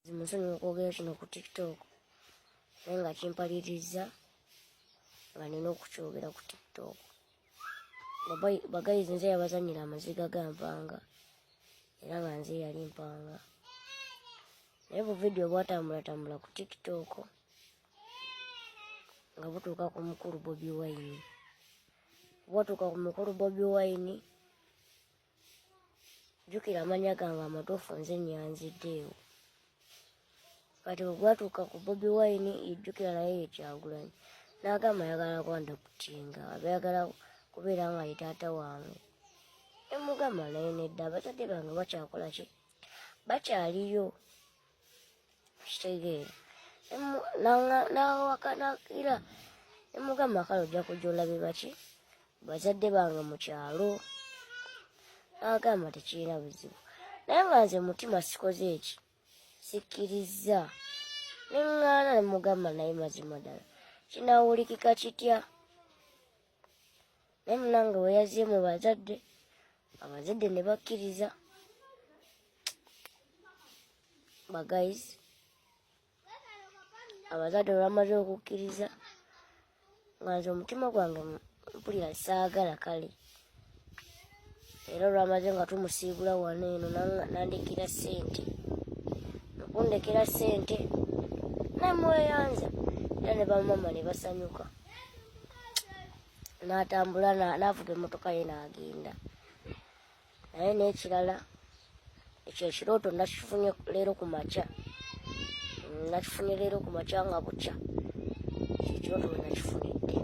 Zimusonyiwa okwogera kino ku TikTok, naye nga kimpaliriza nga nina okukyogera ku TikTok. Bagayizi nze yabazanyira amaziga ga mpanga, era nga nze yali mpanga, naye bu vidiyo bwatambulatambula ku TikTok nga butuuka ku mukulu Bobi Wine. Bwatuuka ku mukulu Bobi Wine, jjukira amanya gange amatuufu nze nyanziddeewo. Kati bwe gwatuuka ku Bobi Wine, yejjukira naye ye Kyagulanyi, n'agamba ayagala kwandakutinga, abayagala kubeera nga ye taata wange. Nemugamba naye nedda, abazadde bange bakyakola ki, bakyaliyo, kitegeera. Nawakanakira nemugamba kale ojja kujja olabe baki bazadde bange mu kyalo. N'agamba tekirina buzibu, naye nga nze mutima sikoze eki, sikkirizza, neŋŋaana. Nemugamba naye mazima ddala kinawulikika kitya? Naye munange we yazze mu bazadde, abazadde ne bakkiriza. Baguys, abazadde olwamaze okukkiriza, nga nze omutima gwange mpulira saagala. Kale era olwamaze nga tumusiibula wano eno, nandekera ssente, nokundekera ssente namweyanza, era ne bamama ne basanyuka. N'atambula, n'avuga emmotoka ye n'agenda. Naye n'ekirala, ekyo ekirooto nakifunye leero ku makya, nakifunye leero ku makya nga bukya. Ekyo ekirooto we nakifunidde.